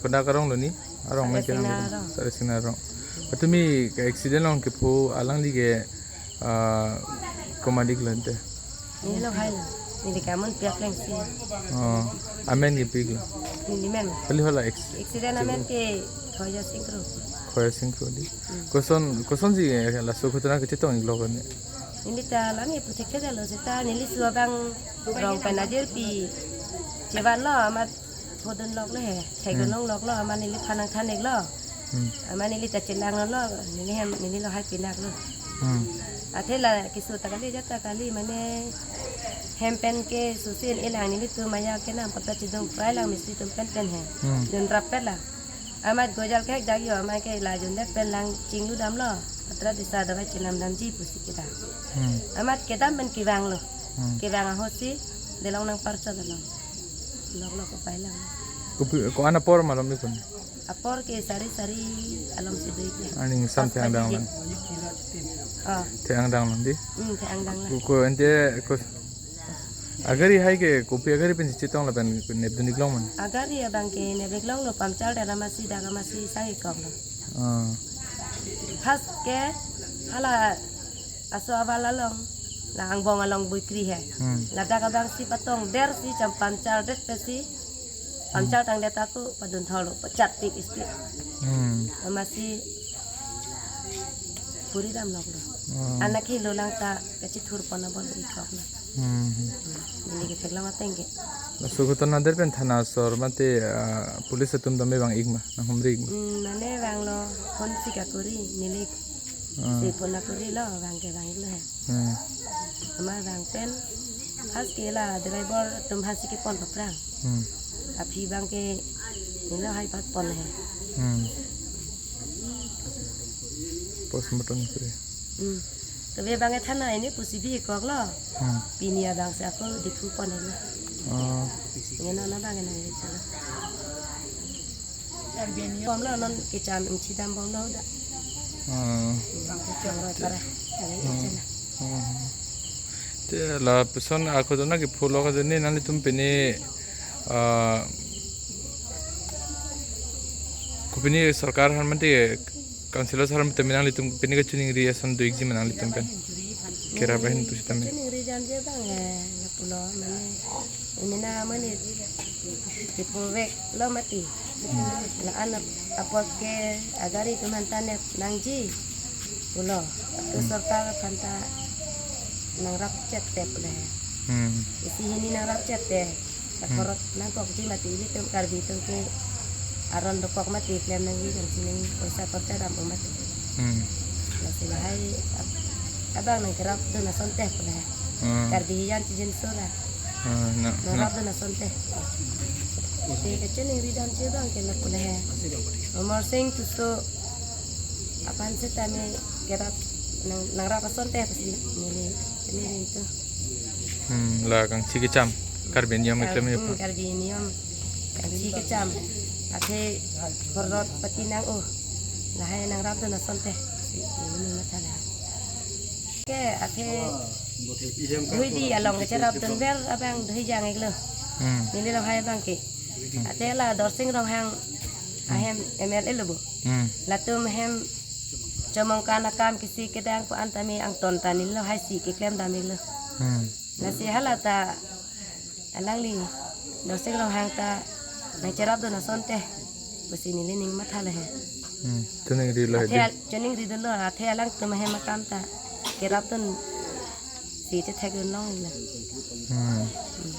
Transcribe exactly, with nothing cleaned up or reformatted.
Kodak arong lo ni? Arong mai Saresingna kenang arong. Saresingna arong. Tumi ke accident along kepho alangli ke, ah, komat-ik lo ante? Neli longhai lo. Neli ke amun pi akleng si. Oh, amen ke pi-ik lo? Neli men. Kali hala ex- Accident amen ke Khoya Singkro. Khoya Singkro di. Hmm. Koson, kosonsi, eh, laso ghotona kechetong-ik lo kone? Neli ta la neli puthek thek lo seta neli su abang rong pen ajirpi chevan lo amat phodun lok lo he. Thek Hmm. nong lok lo amat neli phan nangthan-ik lo. Hmm. Amat neli ta chelang lo lo, neli hem, neli longhai pinak lo. Hmm. Athe la keso ta kali ajat ta kali mane hem pen ke susin ilang nelitum maya kenam pata chedung prai lang mistri atum pen pen he. Hmm. Dun rap pet la. Amat gojal kehek dak yo amat ke la jun dek pen lang chinglu dam lo. Patra disa dawai chelam damji pusi kedam. Hmm. Amat kedam pen kevang lo. Hmm. Kevang ahut si delong nangparchot along. Lok lok ko pai lang. Kopi, ko-an apor malom ni pun? Apor ke sari sari along si dui ke. Aning sam Pas thek-ang dang pagi lang. Oh. Thek-ang dang lang di? Hmm, thek-ang dang lang. Ko, ko ante ko agari hai ke kopi agari pen chetong lapen nepdun-ik long man? Agari abang ke nepdun-ik long lo, puncture dam amatsi dak amatsi sang-ik kok lo. Ah. First ke hala aso aval along, la angbong along bui kri he. Hmm. Ladak abang si patong der si cham puncture det pe si, puncture tang det ako padun thor lo, pachat tik isti. Hmm. Amatsi puri dam lok lo. Hmm. Anak hilo lang ta kachithur pon abon ikok lo. Hmm. Neli ke theklong ateng ke. Laso ghotona der pen thana asor mate, ah, police atum tame vang-ik ma, nanghumri-ik ma? Hmm, mane vang lo, phone si kakuri, neli Ah. Si phone akuri lo, vang ke vang-ik lo he. Hmm. Amar vang pen, has ke la driver atum has ke pon paprang. Hmm. Aphi abang ke nilo hai pat pon he. Hmm. Postmortem kuri. Hmm. Tebe abang ke thana ini pusi bi-ik kok lo. Hmm. Pini abang si ako Diphu pon he lo. Oh. Ini nana abang ke nang ini chalo. Bom lo non kecham ingchidam bom lo da. Hmm. Bang kecham roi para. Kali Hmm. ichana. Hmm. Te lapuson ako dona kepho lo ka jeni nanglitum pini, ah, ko pini sorkar han mate councillor sar mate nanglitum pini kachiningri ason do-ikji ma nanglitum pen? Kerap ahin pusitame. Kachiningri jam je abang eh, lapulo mane. Ini na mane. Kephovek lo mati. La-an ap-, apot ke agari atum aphan ta nep nangji pulo. Ke Hmm. sorkar aphan ta nangrap chet te pulo he. Hmm. Isi hini nangrap chet te. Hmm. Akorot nangkokji mati ilitum Karbi atum ke aron dokok mati klem nangji jongsi nang poisa korcha dam-o mati. Hmm. Lasi lahai ab-, abang nangkerapdun ason te pulo he. Hmm. Karbi hijan chijin sora. Ah, na, na. Nangrapdun ason te. Te kachiningri dam je abang ke lapu le he. Amarsing Tisso aphan setame kerap nang, nangrap ason te pusi neli, neli rintu. Hmm, la kangchi kecham. Karbi niyom Kar-, keklem hmm, aphan. Karbi niyom kangchi kecham. Athe korot pati nang-o. Lahai nangrapdun ason te. Neli ning matha le. Ke athe dui di along kecherapdun ver abang dui jang-ik lo. Hmm. Neli longhai abang ke. Hmm. Athe la Dorsing Ronghang ahem M L A lo bo. Hmm. Latum hem chomong kan akam kisi kedang ko-an tame angton ta neli longhai si keklem dam-ik lo. Hmm. Lasi hala ta alangli Dorsing Ronghang ta nangcherapdun ason te pusi neli ning matha le he. Hmm, chiningri lo Athe hedi. Al-, chiningridun lo, athe alangtum ahem akam ta kerapdun si chethekdun long-ik lo. Hmm. Hmm.